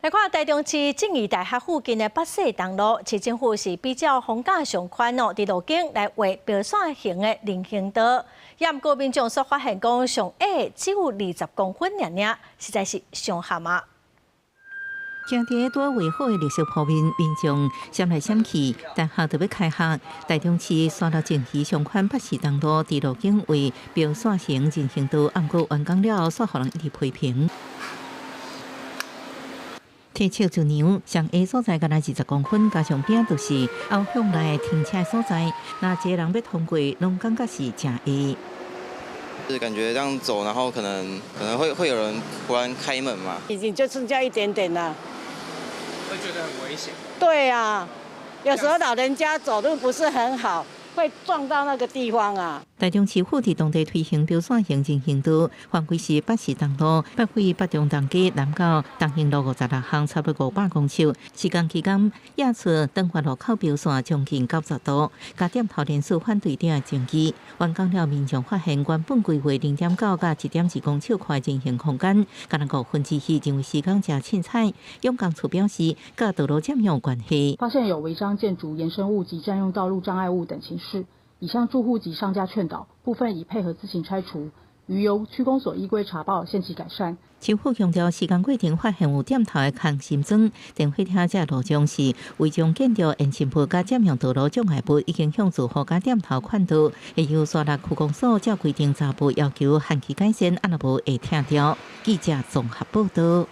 來看台中市正義大學附近的北勢東路，市政府是比照逢甲上寬哦，佇路頂來畫標線型的人行道。也毋過民眾所發現講，上矮只有20公分爾爾，實在是傷譀啊！行佇拄畫好的綠色鋪面，民眾閃來閃去，大學就欲開學。台中市沙鹿正義上寬北勢東路佇路頂畫標線型人行道，毋過完工了後，煞予人一直批評。提尺一量，上矮所在干焦20公分，加上邊就是後巷內停車所在，若一个人欲通過，攏感覺是誠矮。是感覺這樣走，然後可能會有人突然開門嘛。已經就剩下一點點啦。會覺得很危險。對啊，有時候老人家走路不是很好，會撞到那個地方啊。台中市府佇當地推行標線型人行道，範圍是北勢東路、北回北中東街南到東興路56巷，差不多500公尺。施工期間，壓出長發路口標線將近90度，共店頭連續反對者爭議。完工了，民眾發現原本規劃0.9到1.2公尺寬人行空間，干焦2/5，認為施工誠凊彩。用工處表示，佮道路佔用有關係。發現有違章建築、延伸物及佔用道路障礙物等情事。已向住戶及商家勸導，部分已配合自行拆除，餘由區公所依規查報，限期改善。市府強調，施工過程發現有店頭的空心磚、電火車這路障是違章建築延伸物佮佔用道路障礙物，已經向住戶佮店頭勸導，會由沙鹿區公所照規定查報要求限期改善，啊若無會拆掉。記者綜合報道。